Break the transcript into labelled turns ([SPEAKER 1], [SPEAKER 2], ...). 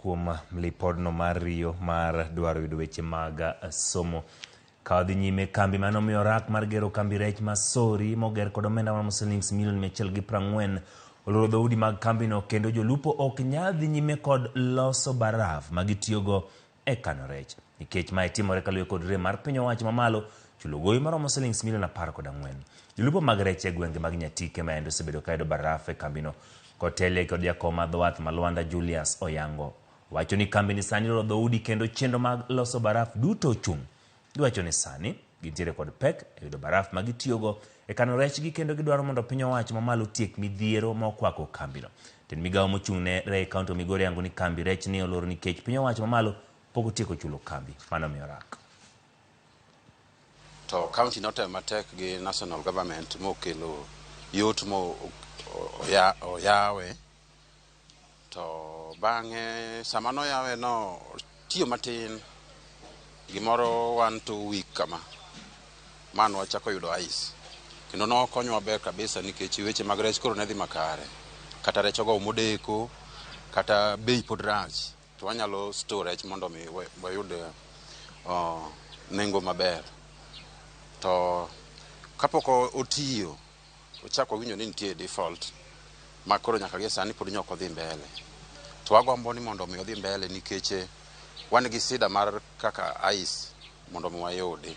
[SPEAKER 1] kuom lipodno mar riyo mar dwaro yudo weche mag somo. Ka wadhi nyime, kambi mane omiyo rak mar gero kambi rech ma Sori moger kod omenda maromo silings milion 140 oloro dhoudi mag kambino kendo jolupo ok nyal dhi nyime kod loso baraf ma gitiyogo e kano rech. Nikech mae timore kaluwore kod rem mar piny owacho mamalo chulo gowi maromo silings milion 14. Jolupo mag rech e gwenge mag Nyatike ma endo osebedo ka yudo baraf e kambino kotelie kod jakom ma dho wath ma Lwanda Julius Oyango wacho ni kambini sani oloro dhoudi kendo chenro mag loso baraf duto ochung'. Giwacho ni sani gintiere kod pek e yudo baraf ma gitiyogo e kano rechgi kendo gidwaro mondo piny owacho mamalo otiek midhiero ma okwako kambino. Tend migawo mochung' ne rech e kaunti ma Migori yango ni kambi rech ni olor nikech piny owacho mamalo pok otieko chulo kambi mane omiyo rak.
[SPEAKER 2] To county notemo matek gi national government mokelo yot mo oyawe. To bang'e sama noyawe no tiyo matin gimoro 1-2 week kama ma nwachako yudo ice kendo nokonyowa maber kabisa nikech weche mag rech koro ne dhi makare kata rech ogowo modeko kata bei pod rach to wanyalo store rech mondo mi wayud nengo maber. To kapok otiyo ochako wawinjo ni nitie default ma koro nyaka gi sani pod nyok odhi mbele. To wagombo ni mondo mi odhi mbele nikech wan gi sida mar kaka ice mondo mi wayudi.